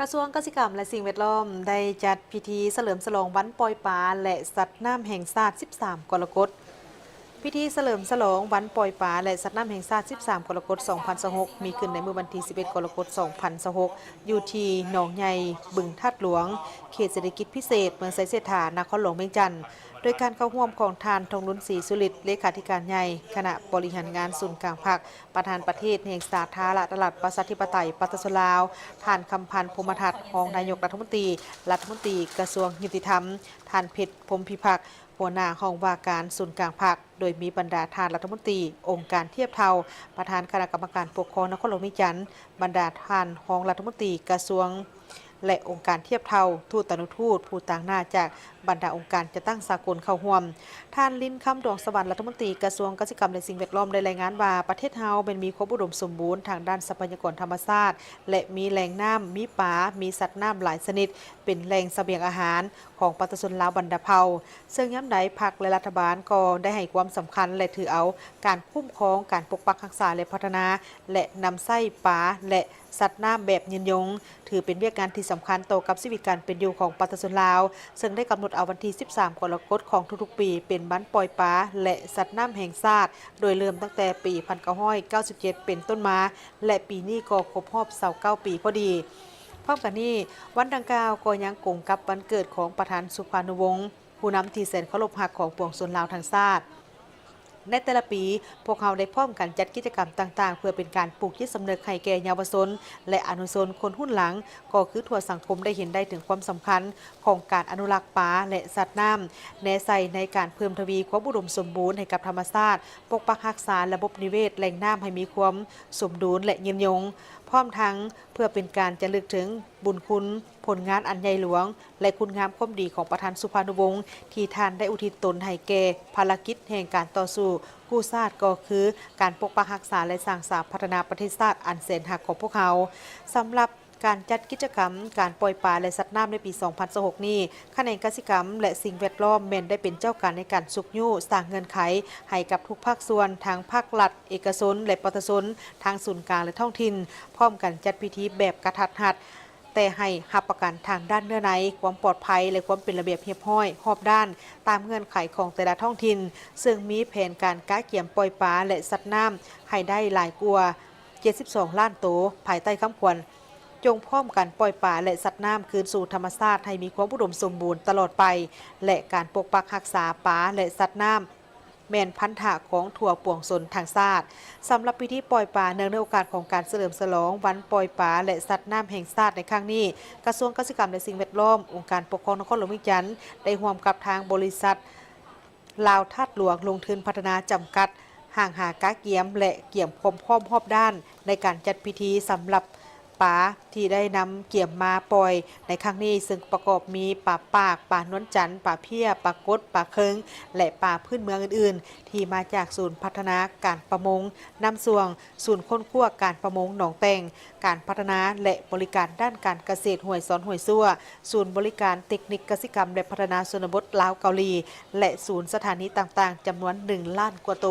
ກະຊວງກະສິກຳ ແລະ ສິ່ງແວດລ້ອມ ໄດ້ຈັດພິທີສະເຫຼີມສະຫຼອງວັນປ່ອຍປາ ແລະ ສັດນ້ຳແຫ່ງຊາດ ສິບສາມ ກໍລະກົດ. ພິທີສະເຫຼີມສະຫຼອງວັນປ່ອຍປາ ແລະ ສັດນ້ຳແຫ່ງຊາດ ສິບສາມ ກໍລະກົດ ສອງພັນຊາວຫົກ ມີຂຶ້ນໃນມື້ວັນທີ ສິບເອັດ ກໍລະກົດ ສອງພັນຊາວຫົກ ຢູ່ທີ່ໜອງໃຫຍ່ ບຶງທາດຫຼວງ ເຂດເສດຖະກິດພິເສດ ເມືອງໄຊເສດຖາ ນະຄອນຫຼວງວຽງຈັນ, ໂດຍການເຂົ້າຮ່ວມຂອງທ່ານ ທອງລຸນ ສີສຸລິດ ເລຂາທິການໃຫຍ່ຄະນະບໍລິຫານງານສູນກາງພັກ, ປະທານປະເທດແຫ່ງສາທາລະນະລັດ ປະຊາທິປະໄຕ ປະຊາຊົນລາວ, ທ່ານ ຄຳພັນ ພົມມະທັດ ຮອງນາຍົກລັດຖະມົນຕີ, ລັດຖະມົນຕີກະຊວງຍຸຕິທຳ, ທ່ານ ເພັດ ພົມພິພັກ ຫົວໜ້າຫ້ອງວ່າການສູນກາງພັກ, ໂດຍມີບັນດາທ່ານລັດຖະມົນຕີ, ອົງການທຽບເທົ່າ, ປະທານຄະນະກຳມະການປົກຄອງນະຄອນຫຼວງວຽງຈັນ, ບັນດາທ່ານຮອງລັດຖະມົນຕີກະຊວງ ແລະ ອົງການທຽບເທົ່າ, ທູດຕານຸທູດ, ຜູ້ຕາງໜ້າຈາກບັນດາອົງການຈັດຕັ້ງສາກົນເຂົ້າຮ່ວມ. ທ່ານ ລິນ ຄຳດວງສະຫວັນ ລັດຖະມົນຕີກະຊວງກະສິກຳ ແລະ ສິ່ງແວດລ້ອມ ໄດ້ລາຍງານວ່າ ປະເທດເຮົາແມ່ນມີຄວາມອຸດົມສົມບູນທາງດ້ານຊັບພະຍາກອນທຳມະຊາດ ແລະ ມີແຫຼ່ງນ້ຳ, ມີປາ, ມີສັດນ້ຳຫຼາຍຊະນິດ ເປັນແຫຼ່ງສະບຽງອາຫານຂອງປະຊາຊົນລາວບັນດາເຜົ່າ, ເຊິ່ງຍາມໃດພັກ ແລະ ລັດຖະບານກໍໄດ້ໃຫ້ຄວາມສຳຄັນ ແລະ ຖືເອົາການຄຸ້ມຄອງ, ການປົກປັກຮັກສາ ແລະ ພັດທະນາ ແລະ ນຳໃຊ້ປາ ແລະ ສັດນ້ຳແບບຍືນຍົງ ຖືເປັນວຽກງານທີ່ສຳຄັນຕໍ່ກັບຊີວິດການເປັນຢູ່ຂອງປະຊາຊົນລາວ, ເຊິ່ງໄດ້ກຳນົດເອົາວັນທີ ສິບສາມ ກໍລະກົດ ຂອງທຸກໆປີ ເປັນວັນປ່ອຍປາ ແລະ ສັດນ້ຳແຫ່ງຊາດ, ໂດຍເລີ່ມຕັ້ງແຕ່ປີ ໜຶ່ງພັນເກົ້າຮ້ອຍເກົ້າສິບເຈັດ ເປັນຕົ້ນມາ ແລະ ປີນີ້ກໍຄົບຮອບ ຊາວເກົ້າ ປີພໍດີ. ພ້ອມກັນນີ້, ວັນດັ່ງກ່າວກໍຍັງກົງກັບວັນເກີດຂອງປະທານສຸພານຸວົງ ຜູ້ນຳທີ່ແສນເຄົາລົບຮັກຂອງປວງຊົນລາວທັງຊາດ. ໃນແຕ່ລະປີ, ພວກເຮົາໄດ້ພ້ອມກັນຈັດກິດຈະກຳຕ່າງໆ ເພື່ອເປັນການປູກຈິດສຳນຶກໃຫ້ແກ່ເຍົາວະຊົນ ແລະ ອະນຸຊົນຄົນຮຸ່ນຫຼັງ, ກໍຄືທົ່ວສັງຄົມໄດ້ເຫັນໄດ້ເຖິງຄວາມສຳຄັນຂອງການອະນຸລັກປາ ແລະ ສັດນ້ຳ, ແນໃສ່ໃນການເພີ່ມທະວີຄວາມອຸດົມສົມບູນໃຫ້ກັບທຳມະຊາດ, ປົກປັກຮັກສາລະບົບນິເວດແຫຼ່ງນ້ຳໃຫ້ມີຄວາມສົມດຸນ ແລະ ຍືນຍົງ, ພ້ອມທັງເພື່ອເປັນການຈະລຶກເຖິງບຸນຄຸນ, ຜົນງານອັນໃຫຍ່ຫຼວງ ແລະ ຄຸນງາມຄວາມດີຂອງປະທານສຸພານຸວົງ ທີ່ທ່ານໄດ້ອຸທິດຕົນໃຫ້ແກ່ພາລະກິດແຫ່ງການຕໍ່ສູ້ກູ້ຊາດ ກໍຄືການປົກປັກຮັກສາ ແລະ ສ້າງສາພັດທະນາປະເທດຊາດອັນແສນຮັກຂອງພວກເຮົາ. ສຳລັບການຈັດກິດຈະກຳການປ່ອຍປາ ແລະ ສັດນ້ຳໃນປີ ສອງພັນຊາວຫົກ ນີ້, ຂະແໜງກະສິກຳ ແລະ ສິ່ງແວດລ້ອມ ແມ່ນໄດ້ເປັນເຈົ້າການໃນການຊຸກຍູ້ສ້າງເງື່ອນໄຂໃຫ້ກັບທຸກພາກສ່ວນ, ທັງພາກລັດ, ເອກະຊົນ ແລະ ປະຊາຊົນ, ທັງສູນກາງ ແລະ ທ້ອງຖິ່ນ, ພ້ອມກັນຈັດພິທີແບບກະທັດຮັດ, ແຕ່ໃຫ້ຮັບປະກັນທາງດ້ານເນື້ອໃນ, ຄວາມປອດໄພ ແລະ ຄວາມເປັນລະບຽບຮຽບຮ້ອຍຮອບດ້ານ ຕາມເງື່ອນໄຂຂອງແຕ່ລະທ້ອງຖິ່ນ, ເຊິ່ງມີແຜນການກະກຽມປ່ອຍປາ ແລະ ສັດນ້ຳໃຫ້ໄດ້ຫຼາຍກວ່າ ເຈັດສິບສອງລ້ານໂຕ ພາຍໃຕ້ຄຳຂວັນ ຈົ່ງພ້ອມກັນປ່ອຍປາ ແລະ ສັດນ້ຳຄືນສູ່ທຳມະຊາດໃຫ້ມີຄວາມອຸດົມສົມບູນຕະຫຼອດໄປ ແລະ ການປົກປັກຮັກສາປາ ແລະ ສັດນ້ຳ ແມ່ນພັນທະຂອງທົ່ວປວງຊົນທັງຊາດ. ສຳລັບພິທີປ່ອຍປາ ເນື່ອງໃນໂອກາດຂອງການສະເຫຼີມສະຫຼອງວັນປ່ອຍປາ ແລະ ສັດນ້ຳແຫ່ງຊາດໃນຄັ້ງນີ້, ກະຊວງກະສິກຳ ແລະ ສິ່ງແວດລ້ອມ, ອົງການປົກຄອງນະຄອນຫຼວງວຽງຈັນ ໄດ້ຮ່ວມກັບທາງບໍລິສັດ ລາວທາດຫຼວງລົງທຶນພັດທະນາຈຳກັດ ຮ່າງຫາກະກຽມ ແລະ ກຽມຄວາມພ້ອມຮອບດ້ານໃນການຈັດພິທີສຳລັບປາທີ່ໄດ້ນຳກຽມມາປ່ອຍໃນຄັ້ງນີ້, ເຊິ່ງປະກອບມີປາປາກ, ປານວນຈັນ, ປາເພ້ຍ, ປາກົດ, ປາເຄິງ ແລະ ປາພື້ນເມືອງອື່ນໆ ທີ່ມາຈາກສູນພັດທະນາການປະມົງນ້ຳຊ່ວງ, ສູນຄົ້ນຄວ້າການປະມົງໜອງແຕ່ງ, ການພັດທະນາ ແລະ ບໍລິການດ້ານການກະເສດຫ້ວຍຊອນຫ້ວຍຊົ່ວ, ສູນບໍລິການເຕັກນິກກະສິກຳ ແລະ ພັດທະນາຊົນນະບົດລາວເກົາຫຼີ ແລະ ສູນສະຖານີຕ່າງໆ ຈຳນວນໜຶ່ງລ້ານກວ່າໂຕ.